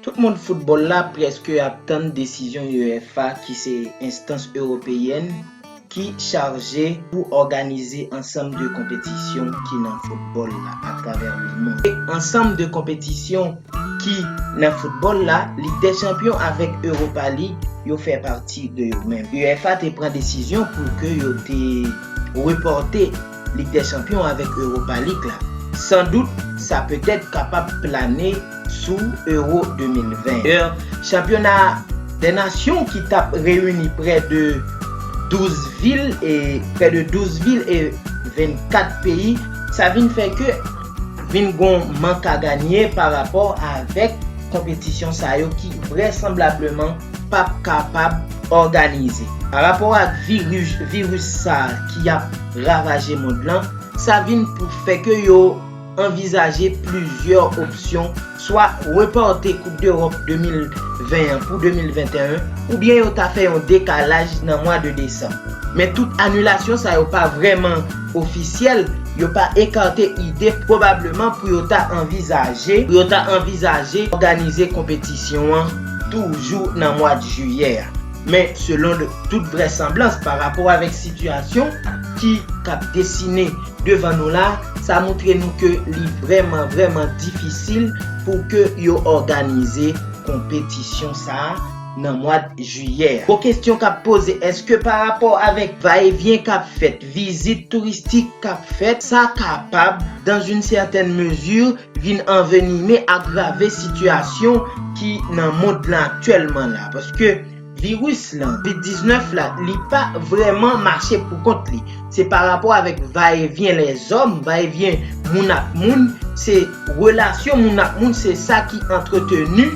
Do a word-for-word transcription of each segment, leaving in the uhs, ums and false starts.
Tout mond foutbòl la prèske ap tann desizyon UEFA, ki se enstans ewopeyèn ki chaje pou òganize ansanm de konpetisyon ki nan foutbòl la atravè lemonn. E ansanm de konpetisyon ki nan foutbòl la, Lig dè Chanpyon avèk Europa League, yo fè pati de yo menm. UEFA te pran desizyon pou ke yo te repòte Lig dè Chanpyon avèk Europa League la. San dout, sa petèt kapab plane sou Euro de mil ven. Dayè, chanpyona dè nasyon ki t ap reyini prè de douz vil e prè de douz vil e vennkat peyi, sa vin fè ke vin gon mank a ganye pa rapò avèk konpetisyon sa yo ki vrèsanblableman p ap kapab òganize. Pa rapò ak viris, viris sa ki ap ravaje mond lan, sa vin pou fè ke yo anvizaje plizyè opsyon, swa repòte Koup dEwòp de mil ven an pou de mil venteyen, oubyen yo ta fè yon dekalaj nan mwa de desanm. Men tout anilasyon sa yo pa vrèman ofisyèl, yo pa ekate ide pwobableman pou yo ta anvizaje, pou yo ta anvizaje òganize konpetisyon an toujou nan mwa jiyè a. Men selon de tout vrèsanblans, pa rapò avèk sitiyasyon ki k ap desine devan nou la, sa montre nou ke li vrèman, vrèman difisil pou ke yo òganize konpetisyon sa a nan mwa jiyè a. Bon, kesyon k ap poze, èske pa rapò avèk vayevyen k ap fèt, vizit touristik k ap fèt, sa kapab, dans une certaine mesure, vin anvenime, agrave sitiyasyon ki nan mond lan aktyèlman la? Paske viris lan, kovid diznèf la, li pa vrèman mache pou kont li. Se pa rapò avèk vayevyen lèzòm, vayevyen moun ak moun, se relasyon moun ak moun, se sa ki antreteni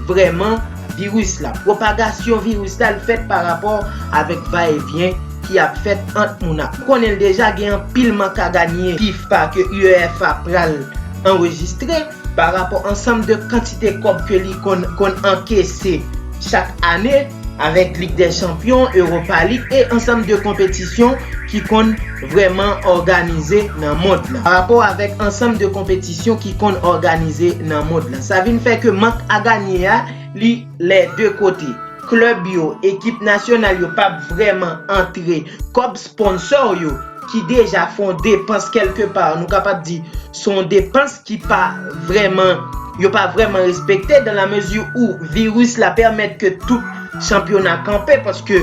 vrèman viris la. Pwopagasyon viris la, l fèt pa rapò avèk vayevyen ki ap fèt ant moun ak moun. Konnen l deja gen anpil mank a ganye FIFA ke UEFA pral anrejistre pa rapò ansanm de kantite kòb ke li konn, konn ankese chak ane avèk Lig dè Chanpyon, Europa League e ansanm de konpetisyon ki konn vrèman òganize nan mond lan. Pa rapò avèk ansanm de konpetisyon ki konn òganize nan mond lan. Sa vin fè ke mank a ganye a, li lè de kote. Klèb yo, ekip nasyonal yo p ap vrèman antre. Kòb sponsò yo, ki deja fè yon depans kèlkepa, nou kapab di, se yon depans ki pa vrèman, yo pa vrèman respekte, dans la mesure où viris la pèmèt ke tout chanpyona kanpe, paske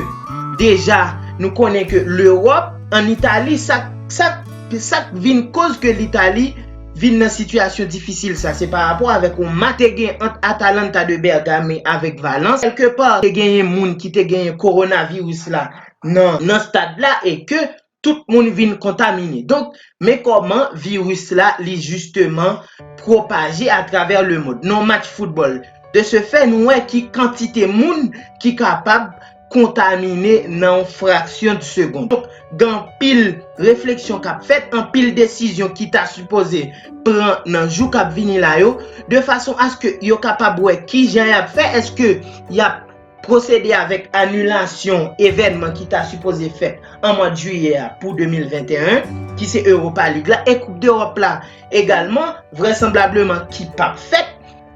deja nou konnen ke Lewòp, an Itali, sa, sa, sa k vin koz ke Litali vin nan sitiyasyon difisil sa, se pa rapò avèk yon match te gen ant Atalanta de Bergame avèk Valence. Kèlkepa, te genyen moun ki te genyen kowonaviris la nan, nan stad la e ke tout moun vin kontamine. Donk, men kòman viris la, li jisteman pwopaje atravè lemond. Nan yon match foutbòl, de ce fait, nou wè ki kantite moun ki kapab kontamine nan yon fraksyon de segonn. Donk, gen anpil refleksyon k ap fèt, anpil desizyon ki ta sipoze pran nan jou k ap vini la yo, de fason aske yo kapab wè kijan y ap fè, èske y ap pwosede avèk anilasyon evènman ki ta sipoze fèt an mwa jiyè a pou de mil venteyen, ki se Europa League la, e Koup dEwòp la egalman, vrèsanblableman ki p ap fèt.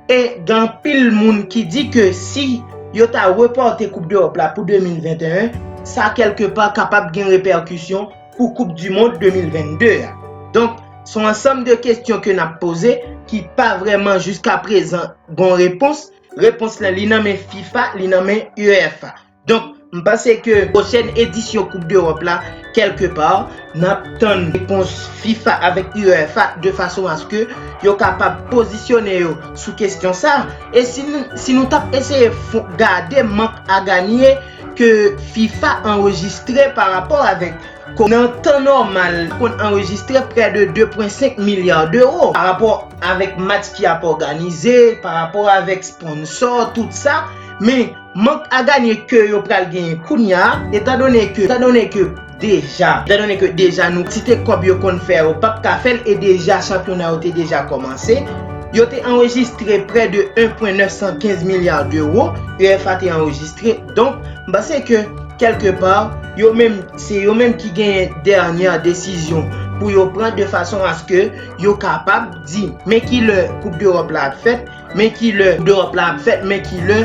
E gen anpil moun ki di ke si yo ta repòte Koup dEwòp la pou de mil venteyen, sa kèlkepa kapab gen repèkisyon pou Koup di mond de mil vennde a. Donk, se yon ansanm de kesyon ke n ap poze ki pa vrèman jiska prezan gon repons. Repons lan, li nan men FIFA, li nan men UEFA. Donk, m panse ke pwochèn edisyon Koup dEwòp la, kèlkepa, n ap tann repons FIFA avèk UEFA de fason aske yo kapab pozisyone yo sou kesyon sa. E si nou, si nou t ap eseye fon, gade mank a ganye ke FIFA anrejistre pa rapò avèk, nan tan nòmal, konn anrejistre prè de de pwen senk milya dewo pa rapò avèk match ki ap òganize, pa rapò avèk sponsò, tout sa. Men, mank a ganye ke yo pral genyen kounye a, etandone ke, etandone ke deja, etandone ke deja nou kantite kòb yo konn fè yo p ap ka fè l e deja chanpyona yo te deja kòmanse, yo te anrejistre prè de en pwen nèf san kenz milya dewo, UEFA te anrejistre. Donk, m panse ke kèlkepa, yo menm, se yo menm ki genyen dènyè desizyon pou yo pran de fason aske yo kapab di, men ki lè Koup Dewòp la ap fèt, men ki lè Koup Dewòp la ap fèt, men ki lè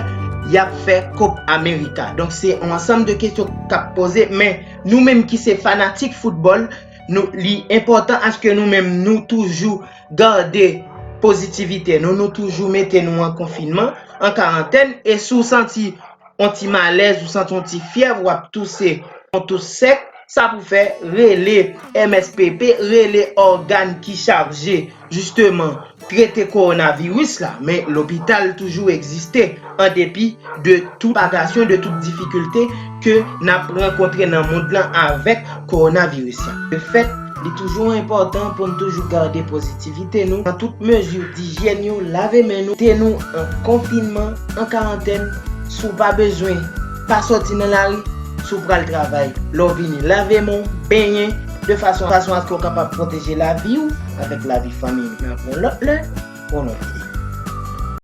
y ap fè Kòp Amerika. Donk, se yon ansanm de kesyon k ap poze, men nou menm ki se fanatik foutbòl, nou, li enpòtan aske nou menm nou toujou gade pozitivite nou, nou toujou mete nou an konfinman, an karantèn, e si w santi yon ti malèz, ou santi yon ti fyèv, w ap touse, yon tous sèk, sa pou fè rele M S P P, rele ògàn ki chaje, jisteman, trete kowonaviris la, men lopital toujou egziste, an depi de tout pagasyon, de tout difikilte ke n ap rankontre nan mond lan avèk kowonaviris la. Lefèt, li toujou enpòtan pou n toujou gade pozitivite nou, pran tout mezi dijyèn yo, lave men nou, te nou an konfinman, an karantèn, si w pa bezwen, pa sòti nan lari, si w pral travay, lè w vini, lave men w, benyen, de fason, fason aske w kapab pwoteje lavi w avèk lavi fanmi w. N ap wè w lòt lè, volonte.